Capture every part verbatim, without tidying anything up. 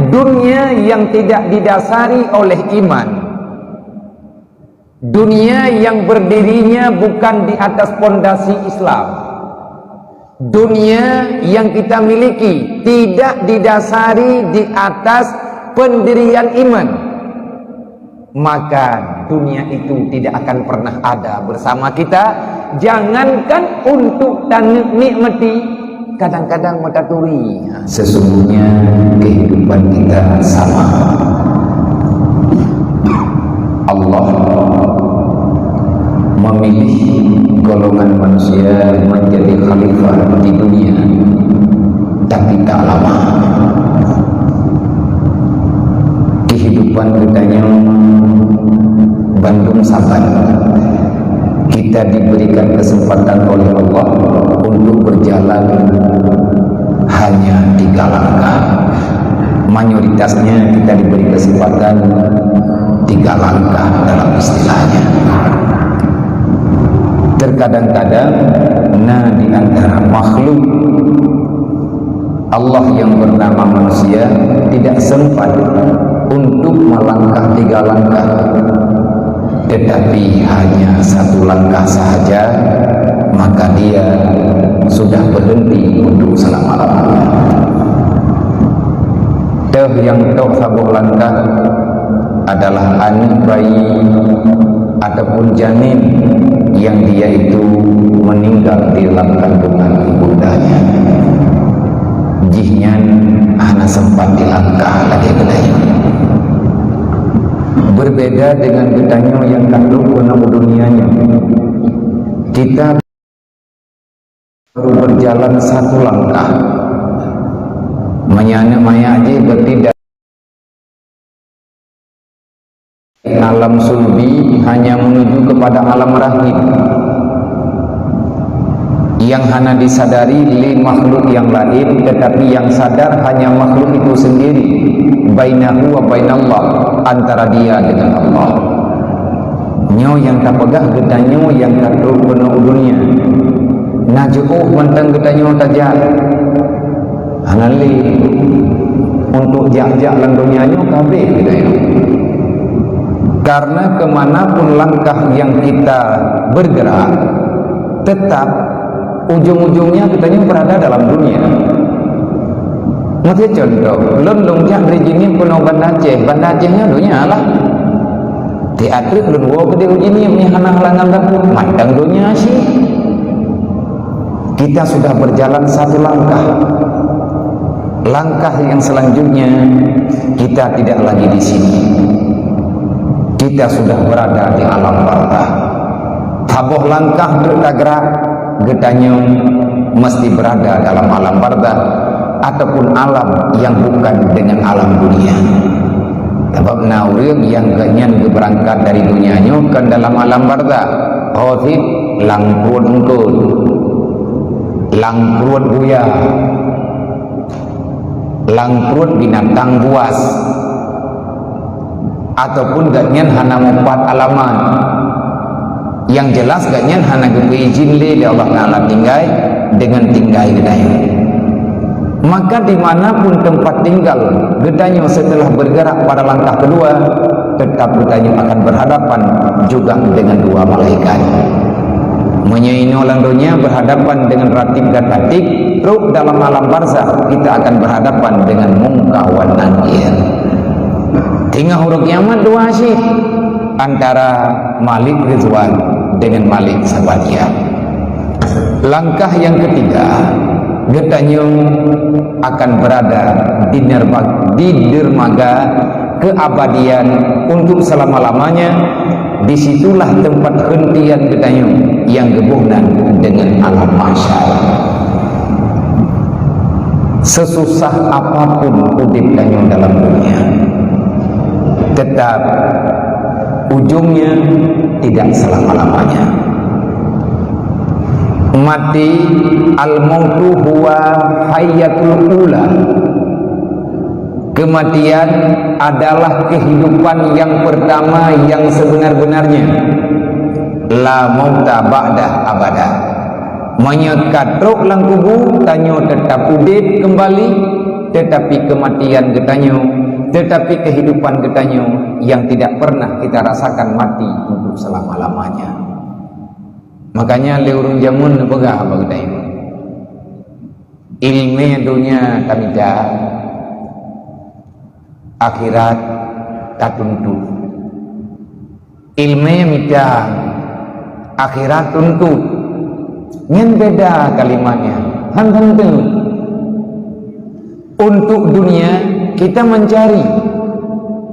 Dunia yang tidak didasari oleh iman, dunia yang berdirinya bukan di atas pondasi Islam, dunia yang kita miliki tidak didasari di atas pendirian iman, maka dunia itu tidak akan pernah ada bersama kita. Jangankan untuk taneuk nikmati, kadang-kadang meutaturi. Sesungguhnya kehidupan kita sama. Allah memilih golongan manusia menjadi khalifah di dunia, tapi tak lama. Kehidupan geutanyoe bandum saban. Kita diberikan kesempatan oleh Allah untuk berjalan hanya tiga langkah. Mayoritasnya kita diberi kesempatan tiga langkah dalam istilahnya. Terkadang-kadang, na di antara makhluk Allah yang bernama manusia tidak sempat untuk melangkah tiga langkah, tetapi hanya satu langkah sahaja, maka dia sudah berhenti untuk selama-lamanya. Teuh nyang toh saboh langkah adalah aneuk bayi ataupun janin yang dia itu meninggal di dalam kandungan ibundanya. Jihnyan hana sempat dilangkah lagée geutanyoe. Berbeda dengan geutanyoe nyang ka trok keunoe u dunia nyoe. Kita baru berjalan satu langkah. Meunyoe aneuk manyak jih bertindak alam sulbi hanya menuju kepada alam rahim. Yang hana disadari lé makhluk yang lain, tetapi yang sadar hanya makhluk itu sendiri. Bainahu wa bainallah, antara dia dengan Allah. Nyoe nyang tapeugah geutanyoe nyang ka trok keunoe u dunia. Na jiôh mantong geutanyoe tajak. Hana lé untuk jak-jak lam donya nyoe ka habéh geutanyoe. Karena ke mana pun langkah yang kita bergerak, tetap ujung-ujungnya geutanyoe berada dalam dunia. Meucé contoh, lôn lôn jak dari sini keunoe Banda Aceh, Banda Aceh nyoe donya lah. Di ateueh lôn woe keudeh uji nyoe hana halangan lôn, mantong donya cit. Kita sudah berjalan satu langkah. Langkah yang selanjutnya, kita tidak lagi di sini. Kita sudah berada di alam barzakh. Saboh langkah trok tagerak, geutanyoe mesti berada dalam alam barzakh ataupun alam yang bukan dengan alam dunia. Sabab na ureuëng nyang geuhnyan geubeurangkat dari donya nyoe kon dalam alam barzakh, ho cit lam pruet eungkôt, lam pruet buya, lam pruet binatang buas, ataupun geuhnyan hana mupat alamat. Yang jelas geuhnyan hana geupeuidhin lé, lé Allah Taala tinggai dengan tinggai geutanyoe. Maka di mana pun tempat tinggal geutanyoe setelah bergerak pada langkah kedua, tetap geutanyoe akan berhadapan juga dengan dua malaikat. Meunyoe inoe lam donya berhadapan dengan Ratib dan Atid, trok dalam alam barzakh kita akan berhadapan dengan Mungkar wan Nakir. Teungoh uroe kiamat dua cit, antara Malik Ridwan dengan Malik Sabadia. Langkah yang ketiga, geutanyoe akan berada di nerba-, di dermaga keabadian untuk selama-lamanya. Disitulah tempat hentian geutanyoe nyang geuboh nan dengan alam mahsyar. Sesusah apapun udeb tanyoe dalam dunia, tetap ujungnya tidak selama-lamanya. Mati, al-mautu huwa hayatul ula. Kematian adalah kehidupan yang pertama yang sebenar-benarnya. La mauta ba'dah abada. Meunyoe ka trok lam kubu, tanyoe tetap udeb kembali, Tetapi kematian geutanyoe, tetapi kehidupan geutanyoe yang tidak pernah kita rasakan mati untuk selama-lamanya. Makanya lé ureuëng jameun neupeugah bak geutanyoe, ileumé donya tamita, akhirat tatuntut. Ileumé mita, akhirat tuntut. Nyan beda kalimatnya. Han teuntèe. Untuk dunia kita mencari.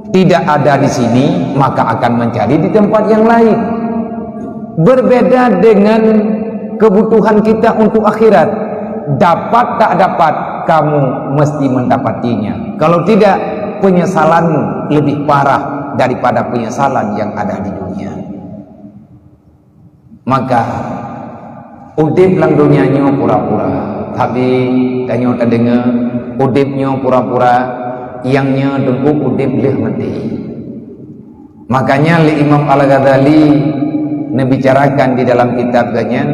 Tidak ada di sini, maka akan mencari di tempat yang lain. Berbeda dengan kebutuhan kita untuk akhirat. Dapat tak dapat, kamu mesti mendapatinya. Kalau tidak, penyesalanmu lebih parah daripada penyesalan yang ada di dunia. Maka, udeb lam dunia nyoe pura-pura. Tapi tanyoe tadeungoe, udeb nyoe pura-pura, nyang nyoe teungku udeb lheueh maté. Makanya lé Imam Al-Ghazali neubicarakan di dalam kitab geuh nyan,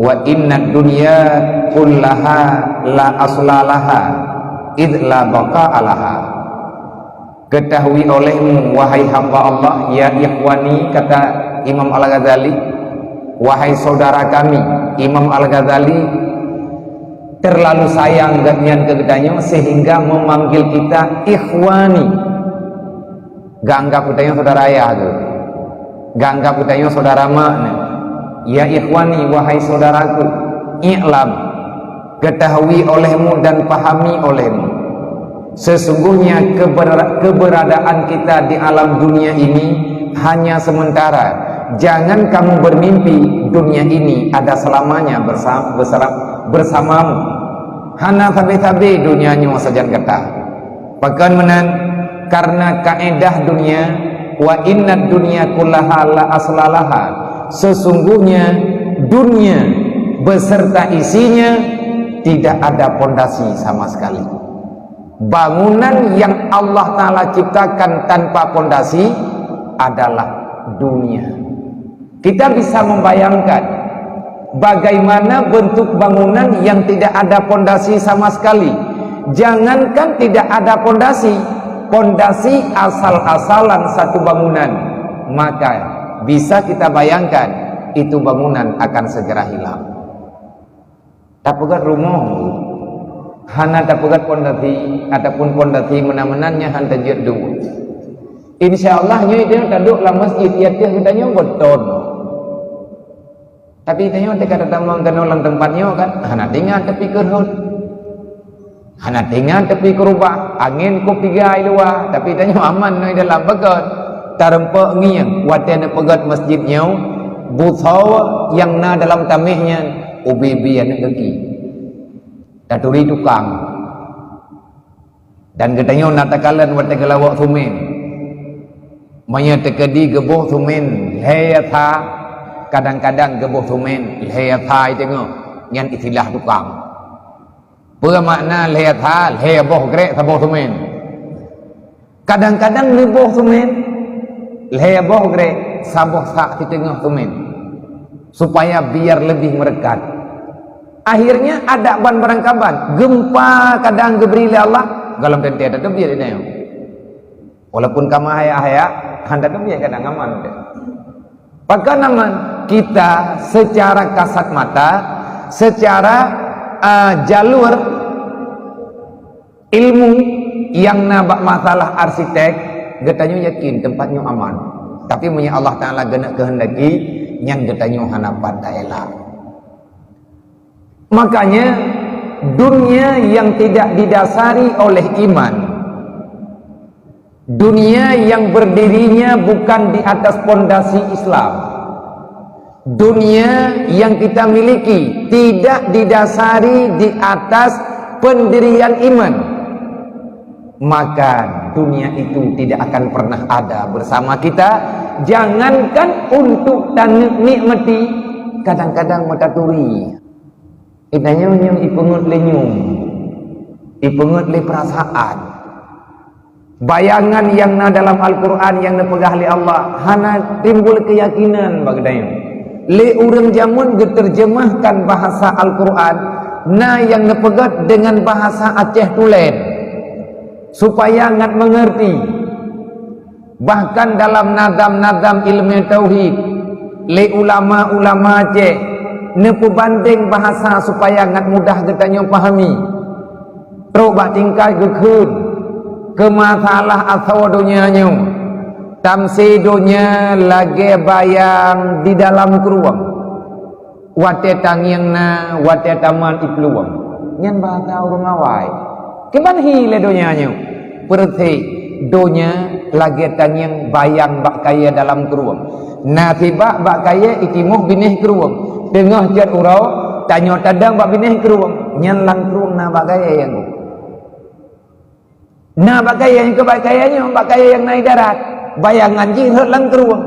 "Wa innad dunya kullaha la asla laha, id la baqa'a laha." Ketahui olehmu, wahai hamba Allah, ya ikhwani, kata Imam Al-Ghazali, wahai saudara kami, Imam Al-Ghazali terlalu sayang geuh nyan keu geutanyoe sehingga memanggil kita ikhwani. Geuanggap geutanyoe saudara ayah tu. Geuanggap geutanyoe saudara mak ni. Ya ikhwani, wahai saudaraku, i'lam, ketahui olehmu dan pahami olehmu. Sesungguhnya keber-, keberadaan kita di alam dunia ini hanya sementara. Jangan kamu bermimpi dunia ini ada selamanya bersa-, bersama, bersamamu. Hana sabe-sabe dunia nyoe sajan gata. Pakon meunan? Karena kaedah dunia, "Wa innad dunya kullaha la asla laha." Sesungguhnya dunia beserta isinya tidak ada pondasi sama sekali. Bangunan yang Allah Ta'ala ciptakan tanpa pondasi adalah dunia. Kita bisa membayangkan bagaimana bentuk bangunan yang tidak ada pondasi sama sekali. Jangankan tidak ada pondasi, pondasi asal-asalan satu bangunan, maka bisa kita bayangkan itu bangunan akan segera hilang. Tapeugét rumoh, hana tapeugét pondasi, ataupun pondasi meunan-meunan nyan han tajeuet duek. Insya Allah, nyoe tanyoe taduek lam masjid, di ateueh geutanyoe beutôn. Tapi tanyoe teuka tatamong keunoe lam teumpat nyoe kan, hana teuingat tapike rhot. Hana teuingat tapike rubah, angén kôp tiga i luwa, tapi tanyoe aman nyoe dalam beugét. Tareumpok ngieng, watée neupeugét masjid nyoe, busoe nyang na dalam taméh nyan, ubé-bé aneuëk gaki. Taturi tukang. Dan geutanyoe na takalon watée geulawok sumen. Meunyoe teukeudi geuboh sumen lhée yasa, kadang-kadang geuboh sumen lhée yasa i teungoh, nyan istilah tukang. Peue makna lhée yasa, lhée boh grek saboh sumen? Kadang-kadang neuboh sumen, lhée boh grek saboh sak siteungoh sumen, supaya biar lebih merekat. Akhirnya ada ban barangkaban, gempa kadang geubri lé Allah, gohlom teuntée tateubiet di nyoe. Walaupun ka meuhaya-haya, han tateubiet kadang aman teuh. Pakon aman? Kita secara kasat mata, secara, ah, jalur ilmu nyang na bak masalah arsitek, geutanyoe yakin teumpat nyoe aman. Tapi meunyoe Allah Ta'ala geuneuk keuheundaki, nyan geutanyoe hana pat taela. Makanya, dunia yang tidak didasari oleh iman, dunia yang berdirinya bukan di atas pondasi Islam, dunia yang kita miliki tidak didasari di atas pendirian iman, maka dunia itu tidak akan pernah ada bersama kita. Jangankan untuk taneuk nikmati, kadang-kadang meutaturi. Geutanyoe nyang ipeungeut lé nyum, ipeungeut lé peurasaan. Bayangan nyang na dalam Al-Qur'an nyang neupeugah lé Allah hana timbul keuyakinan bak geutanyoe. Lé ureuëng jameun geuteurjeumahkan bahasa Al-Qur'an, Na nyang neupeugét deungon bahasa Aceh tulen, supaya ngat meungeurti. Bahkan dalam nazam-nazam ilmu tauhid, lé ulama-ulama Aceh neupeubandeng bahasa supaya ngat mudah geutanyoe pahami. Trok bak tingkat geukheun keu masalah asoe donya nyoe, tamsé donya lagée bayang di dalam krueng. Watée tangieng na, watée tamat iplueng. Nyan bahasa ureuëng awai. Kiban hi lé donya nyoe? Peureuséh, donya lagée tangieng bayang bak kayée dalam krueng. Na sibak bak kayée itimoh binéh krueng. Teungoh cot uroe, tanyoe tadong bak binéh krueng. Nyan lam krueng na bak kayée nyang Na bak kayée nyang keubai kayée nyoe, bak kayée nyang na di darat. Bayangan jih rhot lam krueng.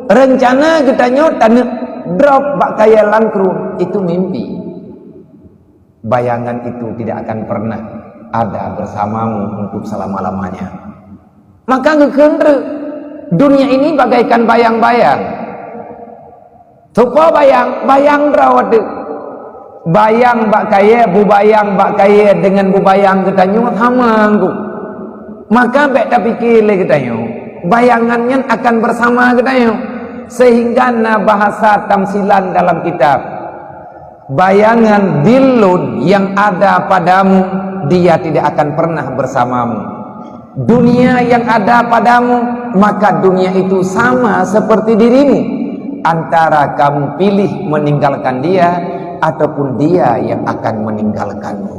Reuncana geutanyoe taneuk drop bak kayée lam krueng, itu mimpi. Bayangan itu tidak akan pernah ada bersamamu untuk selama-lamanya. Maka geukheun treuk, dunia ini bagaikan bayang-bayang. Soe po bayang, bayang droe teuh. Bayang bak kayée, bubayang bak kayée deungon bubayang geutanyoe sama anggong. Maka bék tapike lé geutanyoe, bayangan nyan akan bersama geutanyoe. Sehingga na bahasa tamsilan dalam kitab, bayangan dillun yang ada padamu, dia tidak akan pernah bersamamu. Dunia yang ada padamu, maka dunia itu sama seperti dirimu. Antara kamu pilih meninggalkan dia, ataupun dia yang akan meninggalkanmu.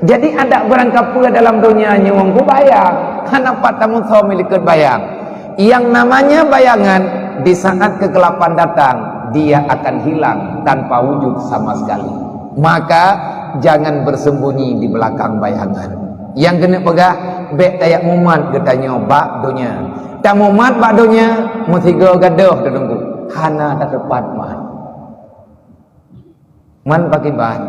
Jadi, adak beurangkapeue dalam donya nyoe ngon bayang, hana pat tamusoe milikot bayang. Yang namanya bayangan, di saat kegelapan datang, dia akan hilang tanpa wujud sama sekali. Maka, jangan bersembunyi di belakang bayangan. Nyang keuneuk peugah, bék tajak mumat geutanyoe bak donya. Tamumat bak donya, meusigoe gadôh teungku, hana tateupat mat. Man pakriban?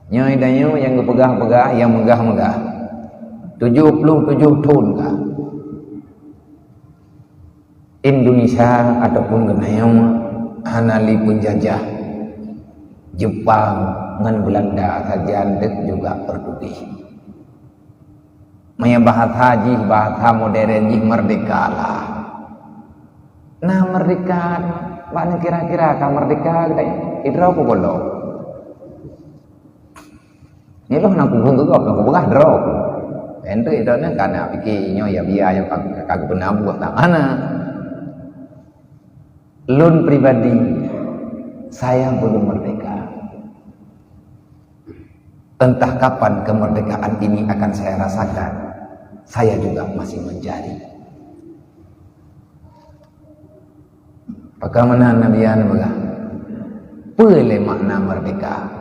Nyoe tanyoe nyang geupeugah-peugah, nyang meugah-meugah. Tujoh ploh tujoh thon ka. Indonesia ataupun geutanyoe hana lé peunjajah Jepang ngon Belanda, sajan deuek juga Portugis. Meunyoe bahasa jih, bahasa modern jih, merdeka lah. Nah, merdeka, bak na kira-kira ka merdeka geutanyoe? Idroe peue gohlom? Nyoe lôn na kuheueng keu gob, lôn peugah droe. Enteuk idroe nyan ka na pike nyoe ya biaya nyoe ka, ka geupeuna buet tak hana. Lôn pribadi, saya belum merdeka. Entah kapan kemerdekaan ini akan saya rasakan, saya juga masih mencari. Pakon meunan Nabi Yan peugah, peue lé makna merdeka?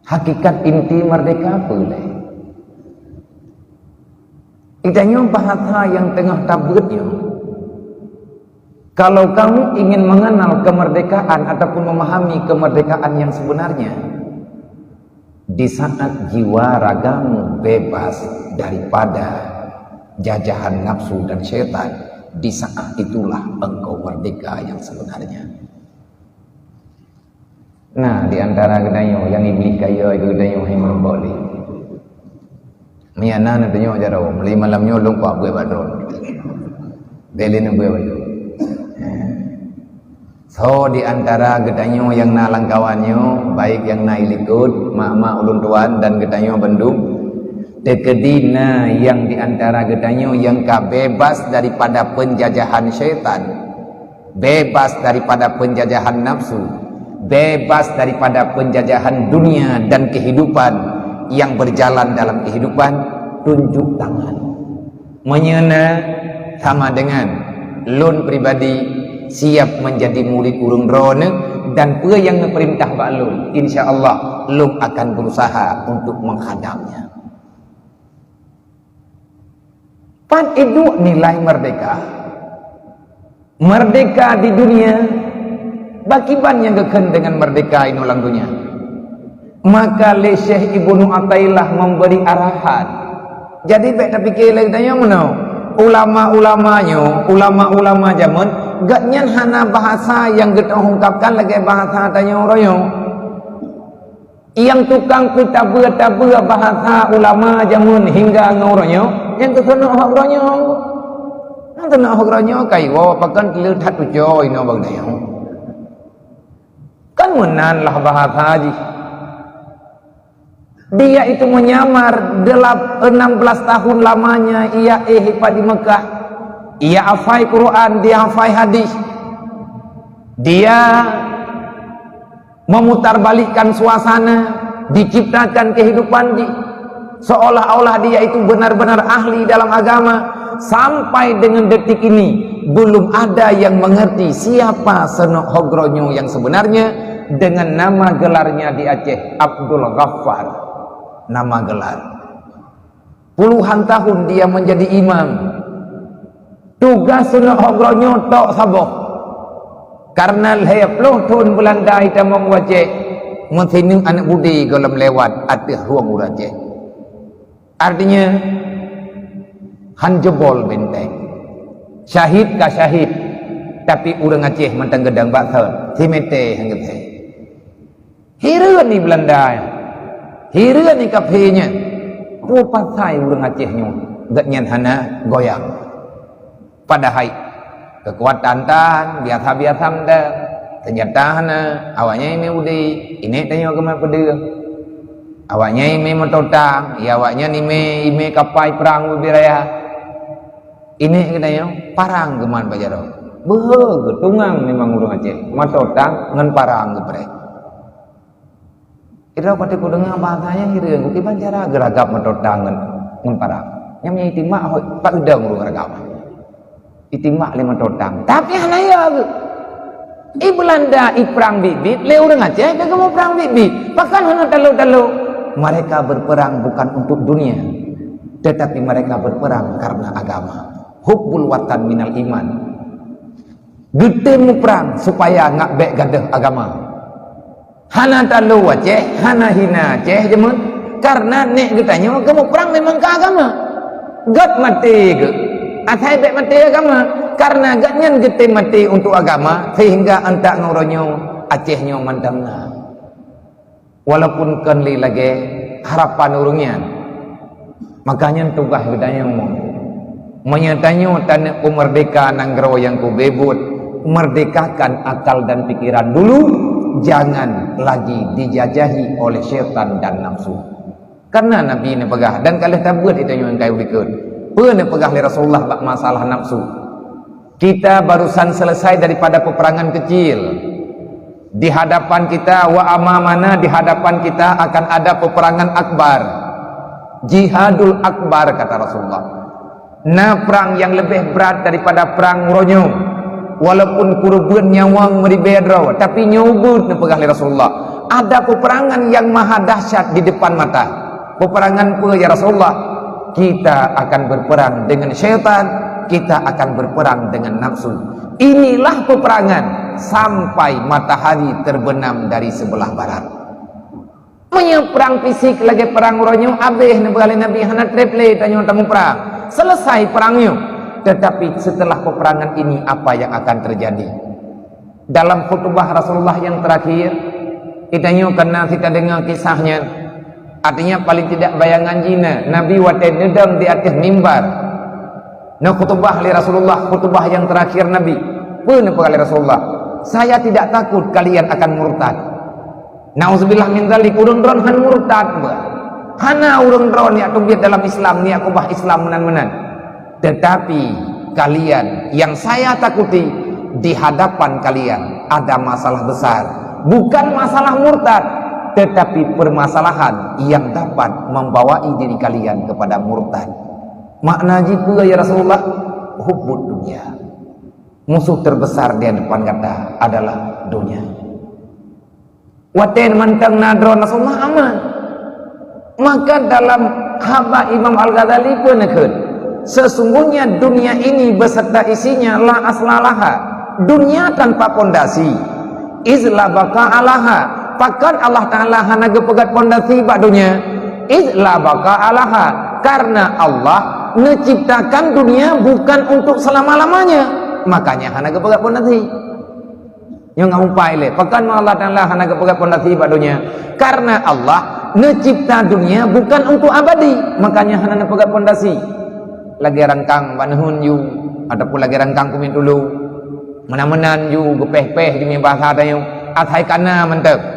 Hakikat inti merdeka peue lé? Geutanyoe bahasa nyang teungoh tabeuet nyoe. Kalau kamu ingin mengenal kemerdekaan ataupun memahami kemerdekaan yang sebenarnya, di saat jiwa ragamu bebas daripada jajahan nafsu dan syaitan, di saat itulah engkau merdeka yang sebenarnya. Nah, di antara geutanyoe nyang Iblih kayée keu geutanyoe hai meureumpok lé. Meunyo na neutunyok jaroe, meuli malam nyoe lôn kuat beuet bak droe. Bèk lé neubeuet bak droe. So di antara geutanyoe nyang na lam kawan nyoe, baik nyang na i likot, mak-mak ulôn tuan dan geutanyoe bandum, teukeudi na nyang di antara geutanyoe nyang ka bebas daripada peunjajahan syaitan, bebas daripada penjajahan nafsu, bebas daripada penjajahan dunia dan kehidupan yang berjalan dalam kehidupan, tunjuk tangan. Meunyo na, sama dengan lôn pribadi siap menjadi murid ureuëng droeneuh, dan peue nyang neupeurintah bak lôn, insya Allah lôn akan berusaha untuk menghadangnya. Pat iduek nilai merdeka? Merdeka di dunia, bakiban nyang geukheun dengan merdeka inoe lam dunia. Maka lé Syekh Ibnu Athaillah memberi arahan. Jadi bèk tapike lé geutanyoe meunoe. Ulama-ulama nyoe, ulama-ulama jameun Gobnyan hana bahasa nyang geuteungkapkan lagée bahasa tanyoe uroe nyoe. Nyang tukang peutabeu-tabeu bahasa ulama jameun hingga ngon uroe nyoe, nyang keuseunok hok uroe nyoe. Nyang keuseunok hok uroe nyoe, kayue pakon teuleuh that tucoe inoe bak tanyoe. Kan meunan lah bahasa jih. Dia itu menyamar delap-, enam belas tahun lamanya ia éh ipat di Mekah. Ia hafai Quran, dia hafai hadis. Dia memutarbalikkan suasana, diciptakan kehidupan jih. Seolah-olah dia itu benar-benar ahli dalam agama. Sampai dengan detik ini, belum ada yang mengerti siapa Seunok Hok Uroe Nyoe yang sebenarnya. Dengan nama gelarnya di Aceh, Abdul Ghaffar. Nama gelar. Puluhan tahun dia menjadi imam. Tugas Seunok Hok Uroe Nyoe tok saboh. Karena lhée ploh thon Beulanda itamong u Aceh, meusineuk aneuk budi gohlom lewat ateueh rueng ureuëng Aceh. Artinya, han jeubol benteng. Syahid ka syahid, tapi ureuëng Aceh mantong geudong bak thon, si Mete han geuthée. Hireuen ni Beulanda nyan. Hireuen ni kafé nyan. Peue pasai ureuëng Aceh nyoe gobnyan hana goyang? Padahai keukuatan tan biasa-biasa mantong. Teunyata hana, awaknyan imé udi, inék tanyoe keumat peudeueng. Awaknyan imé moto tang, ya awaknyan imé, imé kapai prang ubit raya. Inék geutanyoe parang keumat bak jaroe. Beuhe geutungang memang ureuëng Aceh, moto tang ngon parang geupreh. Idroe patéh kudeungoe bahasa nyan hireuen, kiban cara geuragab moto tang ngon, ngon parang. Nyan meunyo itimak hôi, pat udang ureuëng ragab. Itimak lé moto tang. Tapi hana ya geuh. I Beulanda i prang biet-biet, lé ureuëng Aceh ka geumeue prang biet-biet. Pakon hana talo-talo? Mereka berperang bukan untuk dunia, tetapi mereka berperang karena agama. Hubbul watan minal iman. Geutem muprang supaya ngak bék gadôh agama. Hana talo Aceh, hana hina Aceh jameun, karena nék geutanyoe geumuprang memang keu agama. Gét maté geuh, asai bék maté agama, karena gét nyan geutem maté untuk agama, sehingga antak ngon uroe nyoe Aceh nyoe mantong na. Walaupun kon lé lagée harapan ureuëng nyan, maka nyan tugaih geutanyoe. Meunyoe tanyoe taneuk peumeurdeka nanggroe nyang keu ubé buet, merdekakan akal dan pikiran dulu, jangan lagi dijajahi oleh syaitan dan nafsu. Karena Nabi neupeugah, dan ka lheueh tabeuet geutanyoe nyang ka ubé buet. Peue neupeugah lé Rasulullah bak masalah nafsu? Kita barusan selesai daripada peperangan kecil. Di hadapan kita, wa amamana, di hadapan kita akan ada peperangan akbar. Jihadul akbar, kata Rasulullah. Na prang nyang leubeh brat daripada prang uroe nyoe. Walaupun keureubeuen nyawöng meuribée droe, tapi nyoe ubit neupeugah lé Rasulullah. Ada peperangan nyang maha dahsyat di depan mata. Peperangan peue ya Rasulullah? Kita akan berperang dengan syaitan, kita akan berperang dengan nafsu. Inilah peperangan sampai matahari terbenam dari sebelah barat. Meunyoe prang fisik lagée prang uroe nyoe, abéh neupeugah lé Nabi, hana treb lé tanyoe tamuprang. Selesai prang nyoe. Tetapi setelah peperangan ini apa yang akan terjadi? Dalam khutubah Rasulullah nyang terakhir, geutanyoe ka na sit tadeungoe kisah nyan. Artinya, paling tidak bayangan jih na, Nabi watée neudong di ateueh mimbar. Neukhutubah lé Rasulullah, khutubah nyang terakhir Nabi. Peue neupeugah lé Rasulullah? "Saya tidak takut kalian akan murtad." Nauzubillah min dzalik, ureuëng droen han murtad bah. Hana ureuëng droen nyang teubiet dalam Islam, nyang keubah Islam meunan-meunan. Tetapi kalian, yang saya takuti, di hadapan kalian ada masalah besar. Bukan masalah murtad, tetapi permasalahan yang dapat membawai diri kalian kepada murtad. Makna jih peue, ya Rasulullah? Hubbud dunya. Musuh terbesar di hadapan gata adalah dunia. Watée mantong na droe Rasulullah aman. Maka dalam haba Imam Al-Ghazali pun neukheun, sesungguhnya dunia ini beserta isinya la aslalaha. Dunia tanpa pondasi. Iz la baqa alaha. Pakon Allah Ta'ala hana geupeugét pondasi bak dunia? Iz la baqa alaha. Karena Allah menciptakan dunia bukan untuk selama-lamanya. Makanya hana geupeugah pondasi. Nyoe ngon upai lé. Pakon Allah Taala hana geupeugah pondasi bak dunia? Karena Allah neucipta dunia bukan untuk abadi, makanya hana neupeugah pondasi. Lagée rangkang bak neuheun ju, ataupun lagée rangkang kumiet tulu. Meunan-meunan ju geupéh-péh ju ngon bahasa tanyoe, asai kana mantap.